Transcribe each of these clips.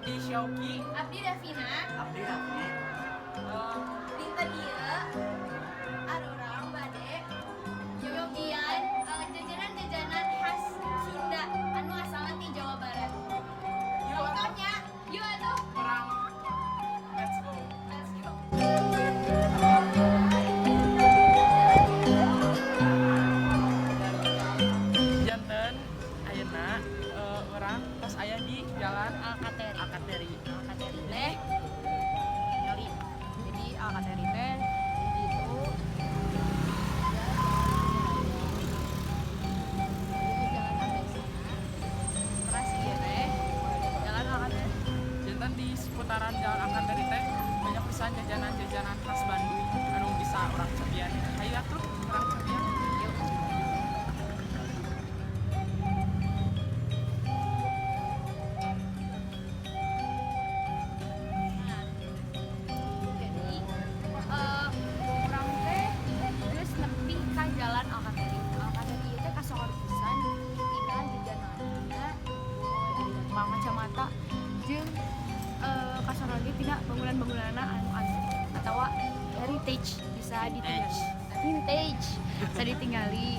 Abdi Syauki. Abdi Davina. Abdi Raffi. Dinten ieu arurang bade nyobian jajanan-jajanan khas Sunda anu asalna ti Jawa Barat. Yuk. Contohnya, yuk atuh. Urang, let's go. Let's go. Janten ayeuna urang tos aya di Jalan Alkateri. Alkateri. Alkateri teh kali. Jadi Alkateri teh itu jalan ABC-na. Teras ieu teh Jalan Alkateri. Janten di seputaran Jalan Alkateri teh banyak pisan jajanan-jajanan khas Bandung anu bisa urang cobian. Hayu atuh urang cobian. Yuk. Nah, jadi urang teh geus nepi ka Jalan Alkateri. Alkateri ieu teh kasohor pisan tina jajananna, tukang kacamata jeung kasohor oge tina bangunan-bangunanna anu antik atawa heritage, bisa ditinggali. Vintage bisa ditinggali.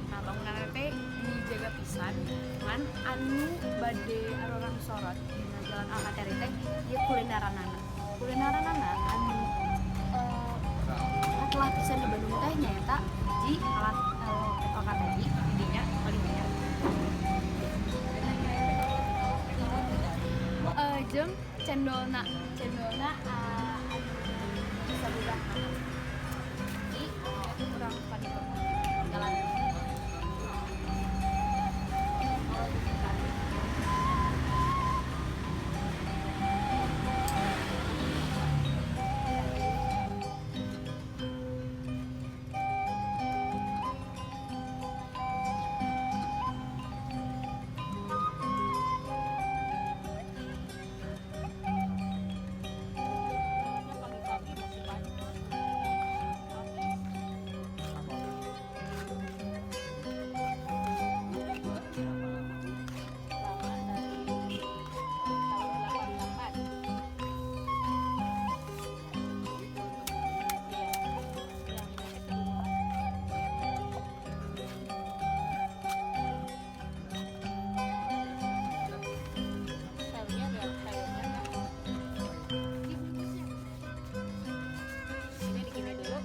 Nah, bangunan teh dijaga pisan, ngan anu bade arurang sorot dina Jalan Alkateri teh ieu kulineranana. Kulineranana anu telah pisan di Bandung teh nyaeta di Alkateri, didinya paling banyak. Jeung cendolna, cendolna anu bisa berubah. Jadi kurang pada jalan. Pagi-pagi masih banyak. Lama dari tahun 88. Iya, yang ini kedua. Sayurnya ada sayurnya nggak? Dibungkusnya. Ini digini dulu.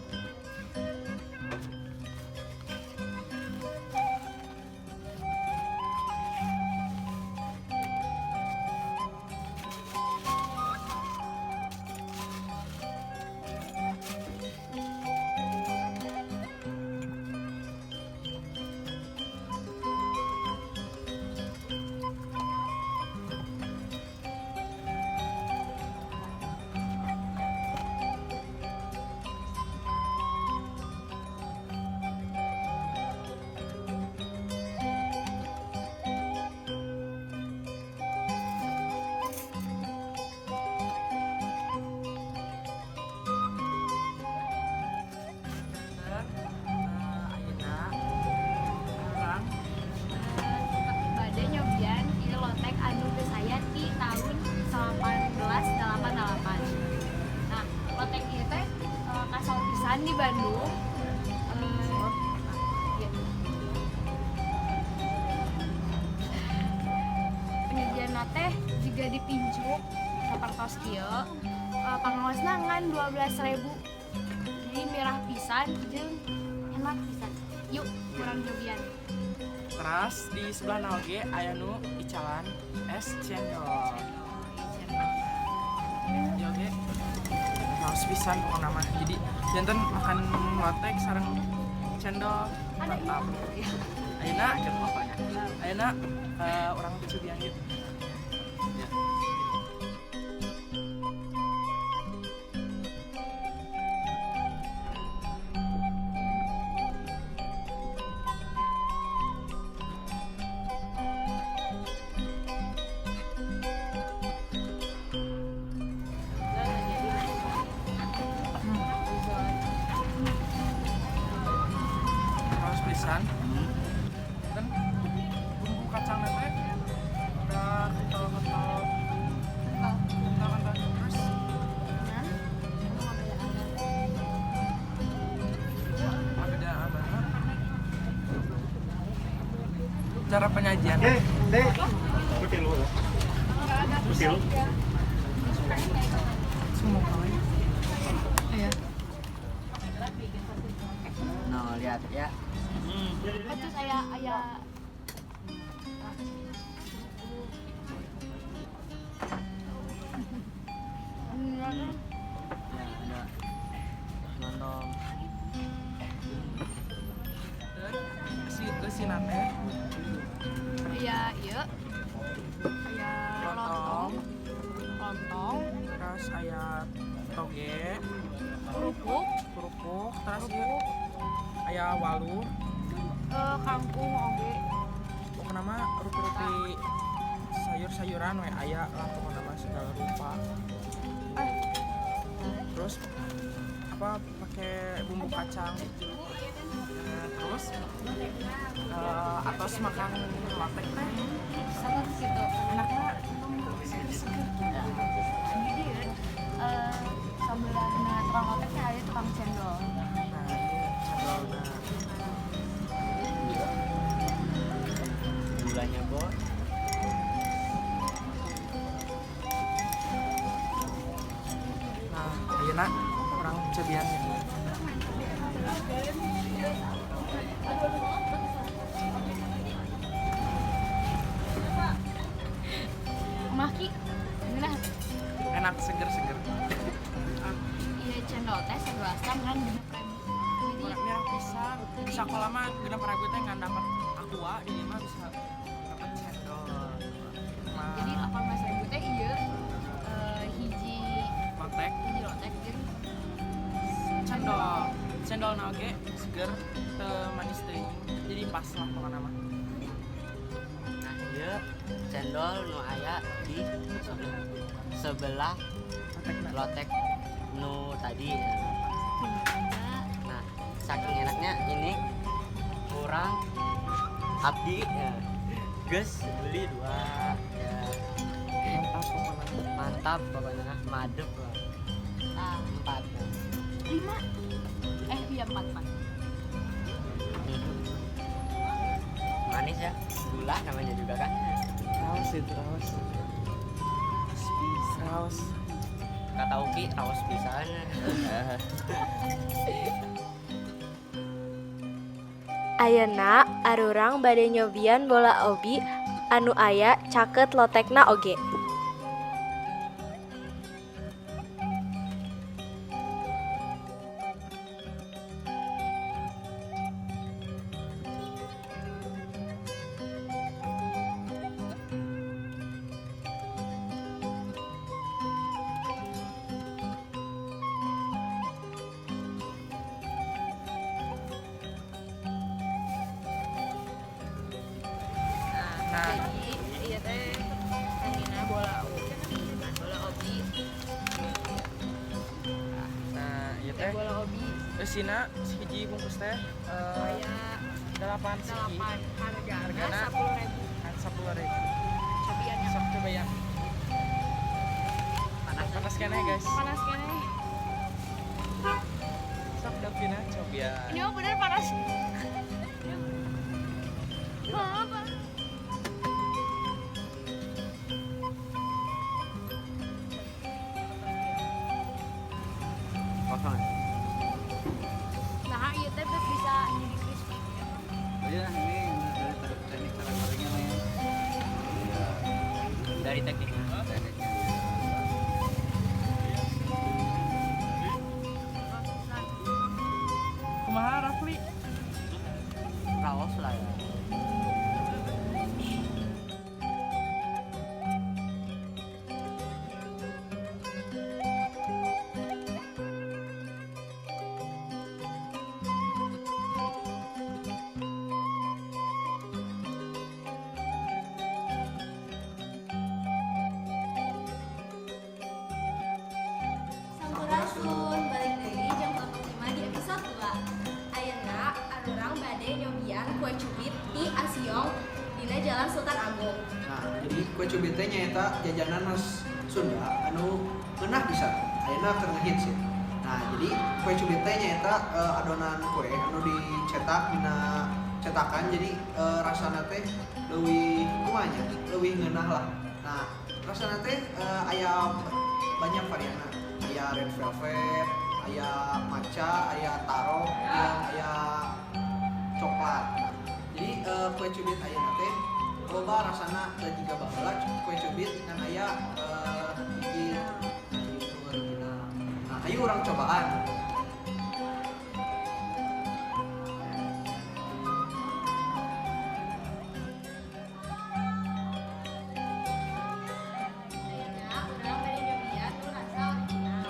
Janten ayeuna urang Bade nyobian ieu lotek anu geus aya ti tahun 1888. Nah, lotek ieu teh kasohor pisan di Bandung. Iya. Penyajianna teh juga dipincuk sapertos kieu. Pangaosna ngan 12.000. Jadi mirah pisan jeung enak pisan. Yuk, urang nyobian. Teras di sebelah oge aya nu icalan es cendol. Ieu oge raos pisan pokokna mah. Jadi janten makan lotek sareng cendol Ada. Mantap. Iya. Ayeuna Lanjut pokoknya. Ayeuna urang cobian yuk. Ya. Raos pisan. Cara penyajian. Semua kali. Iya. Nah, lihat ya. Terus aya aya Ya, ada lontong. Si eusina teh aya ieu. Aya lontong, lontong, terus aya toge, kerupuk, kerupuk, terus ieu aya walu. Kangkung oge. Pokokna mah rupi-rupi sayur-sayuran we aya lah, pokokna mah segala rupa. Terus apa, pakai bumbu kacang. Nah, terus atos makan lotek teh Sangat gitu. Enaknya seger-seger. Jadi sebelahna tukang loteknya ada tukang cendol. Nah, iya, cendolna. Gulanya bos. Nah, ayeuna urang cobian ya. Maki, gimana? Enak, seger-seger. Iya, cendol teh segelasna ngan 6.000. Jadi Orangnya pisan. Sekolah mah 6.000 teh ngan dapat aqua, di dieu mah bisa dapat cendol. Mah jadi 18.000 teh ieu hiji lotek, hiji lotek jeung cendol. Cendolna oge seger, teu manis teuing. Jadi pas lah pokokna mah. Nah, ieu cendol nu aya di sebelah Lotekna. Lotek nu tadi. Nah, saking enaknya ini kurang abdi ya. Geus beli dua ya. Mantap pokokna. Mantap pokoknya, madep lah. Nah, Empat. 5. Iya, 4 4. Manis ya, gula namanya juga kan. Raos itu raos. Raos. Kata Uki raos pisan. Ayeuna arurang bade nyobian bola obi anu aya caket lotekna oge. Nah, Jadi iya teh namina bola obi. Bola obi. Nah, ieu Teh teh bola obi eusina hiji bungkus teh aya 8 siki. 8, hargana Hargana 10.000. Kan 10.000. Cobiannya. Sok coba ya. Panas. Panas keneh, guys. Panas keneh. Sok Davina cobian. Ini mah bener panas. Apa? Kosong ya? Nah, iya teh bisa jadi crispy. Iya, ini dari teknik cara gorengnya nih. Dari tekniknya. Tekniknya. Kumaha Rafli? Raos lah ya. Sampurasun, balik deui jam 5 di episode 2. Ayeuna arurang bade nyobian kue cubit di Asiong dina Jalan Sultan Agung. Nah, jadi kue cubit teh nyaeta jajanan khas Sunda anu ngeunah pisan. Ayeuna keur ngehits ya. Nah, jadi kue cubit teh nyaeta adonan kue anu dicetak dina Cetakan jadi rasana teh leuwih kumaha nya, leuwih ngeunah lah. Nah, rasana teh aya banyak varianna. Aya red velvet, aya matcha, aya taro, jeung aya coklat. Nah, jadi kue cubit ayeuna teh loba rasana, teu jiga baheula kue cubit ngan aya hiji nu original. Nah, ayo urang cobaan. Ayeuna urang bade nyobian nu rasa original.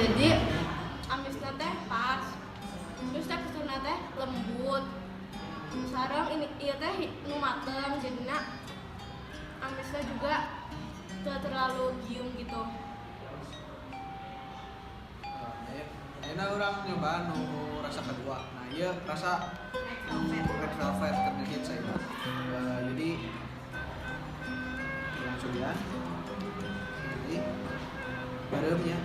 Jadi amisna teh pas, terus teksturna teh lembut, sareng ini ieu teh nu mateng, jadina amisna juga teu terlalu giung gitu. Ayeuna urang nyobaan nu rasa kedua. Nah, ieu rasa Red velvet. Red velvet keur ngehits ayeuna. Jadi urang cobian. Ini gareumnya.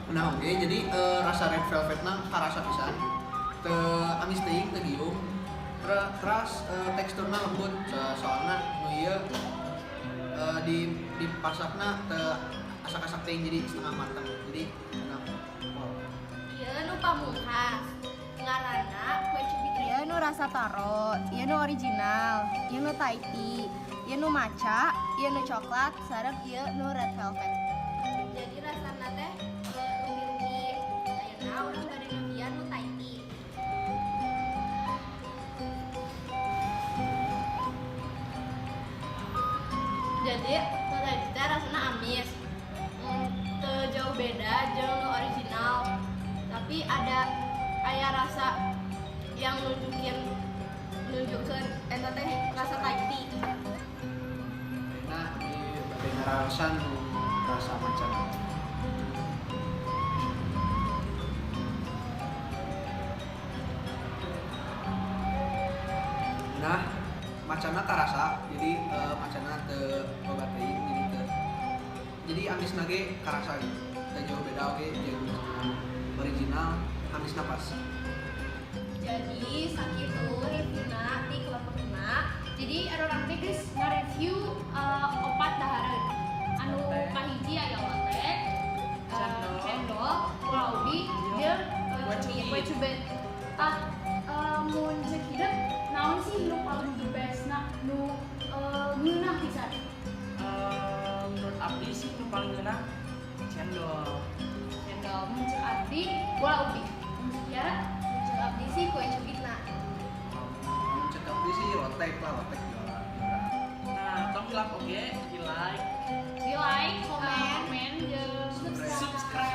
Nah, oke, jadi rasa red velvetna karasa pisan. Teu amis teuing, teu giung. Teras teksturna lembut, soalna nu ieu di pasakna teu asak-asak teuing, jadi setengah matang. Jadi enak. Wow. Ieu nu pamungkas ngaranna kue cubit. Ieu nu rasa taro, ieu nu original, ieu nu Thai tea, ieu nu matcha, ieu nu coklat, sareng ieu nu red velvet. Jadi rasana teh umbi-umbi. Ayeuna urang bade nyobian nu Thai tea. Jadi nu Thai tea teh rasana amis. Teu jauh beda jeung nu original, tapi ada aya rasa yang nunjukeun eta teh rasa Thai tea. Ayeuna di bade ngaraosan nu rasa matcha. Nah, matchana karasa, jadi matchana teu loba teuing, jadi teu, jadi amisna ge karasa gitu. Teu jauh beda oge jeung original, amisna pas. Jadi sakitu reviewna ti kelompok 5. Jadi urang teh geus nge-review opat dahareun. Anu kahiji aya lotek, Cendol. Cendol, bola ubi, jeung Kue cubit. kue cubit. Tah, mun ceuk hidup naon sih nu paling the best na, nu ngeunah pisan? Menurut abdi sih nu paling ngeunah cendol. Cendol. Mun ceuk abdi bola ubi. Mun ceuk Kiara? Ceuk abdi sih kue cubitna. Mun ceuk abdi sih lotek lah, lotek juara. Juara. Nah, tong hilap oge di like, Di like, Komen. komen jeung subscribe.